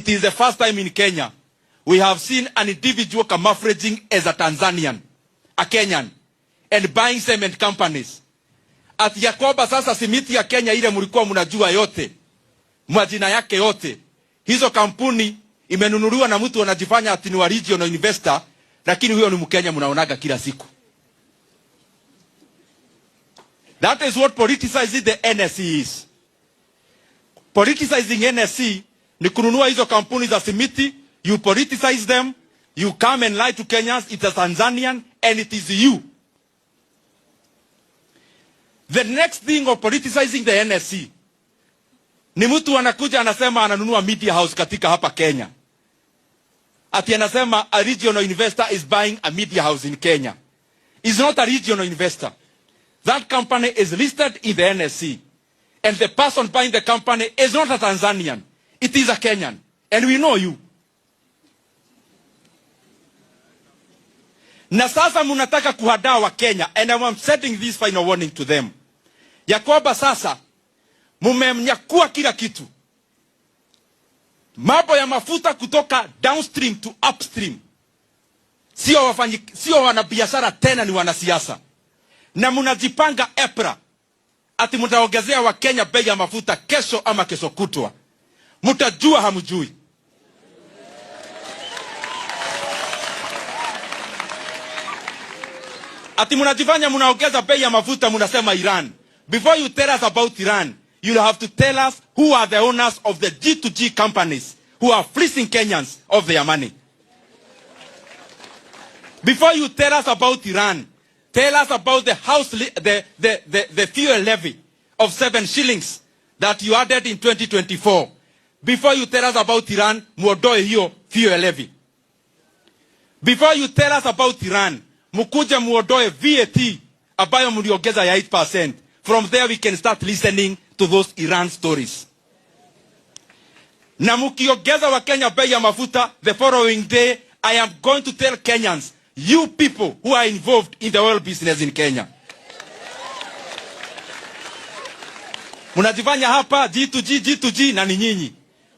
It is the first time in Kenya we have seen an individual camouflaging as a Tanzanian, a Kenyan, and buying cement companies. Ati ya kwamba sasa simiti ya Kenya ile mlikuwa mnajua yote, majina yake yote, hizo kampuni imenunuliwa na mtu anajifanya ati ni wa regional investor, lakini huyo ni Mkenya mnaonaga kila siku. That is what politicizing the NSE is. Politicizing NSE ni kununua hizo kampuni za simiti, you politicize them, you come and lie to Kenyans, it's a Tanzanian and it is you. The next thing of politicizing the NSE ni mtu anakuja anasema ananunua media house katika hapa Kenya. Ati anasema a regional investor is buying a media house in Kenya. Is not a regional investor. That company is listed in the NSE. And the person buying the company is not a Tanzanian. It is a Kenyan. And we know you. Na sasa mnataka kuhadaa wa Kenya, and I am sending this final warning to them, ya kwamba sasa mumemnyakua kila kitu, mambo ya mafuta kutoka downstream to upstream. Sio wafanyi, sio wanabiashara tena, ni wanasiasa. Na mnajipanga EPRA ati mtaongezea Wakenya bei ya mafuta kesho ama kesho kutwa. Mtajua hamjui. Ati mnajifanya mnaongeza bei ya mafuta, mnasema Iran. Before you tell us about Iran, you'll have to tell us who are the owners of the G2G companies who are fleecing Kenyans of their money. Before you tell us about Iran, tell us about the house the fuel levy of 7 shillings that you added in 2024. Before you tell us about Iran, muondoe hiyo fuel levy. Before you tell us about Iran, mukuje muondoe VAT ambayo mliongeza ya 8%. From there we can start listening to those Iran stories. Na mukiongeza wa Kenya bei ya mafuta, the following day I am going to tell Kenyans, you people who are involved in the oil business in Kenya. Mnajifanya hapa G2G, G2G na ni nyinyi.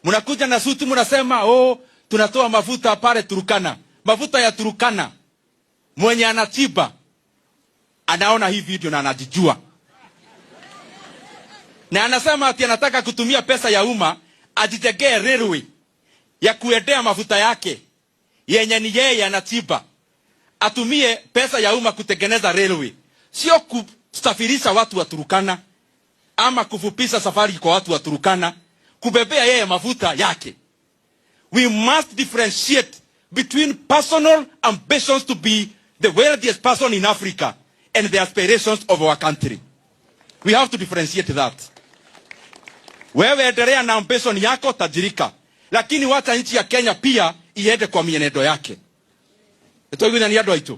Mnakuja na suti mnasema, oh, tunatoa mafuta pale Turkana. Mafuta ya Turkana, mwenye anachimba anaona hii video na anajijua. Na anasema ati anataka kutumia pesa ya umma ajijengee railway ya kuendea mafuta yake yenye ni yeye anachimba. Atumie pesa ya umma kutengeneza railway, sio kusafirisha watu wa Turkana ama kufupisha safari kwa watu wa Turkana, kubebea yeye mafuta yake. We must differentiate between personal ambitions to be the wealthiest person in Africa and the aspirations of our country. We have to differentiate that. Wewe endelea na ambition yako, tajirika, lakini wacha nchi ya Kenya pia iende kwa mienendo yake. Nitoiguithania andũ aitũ.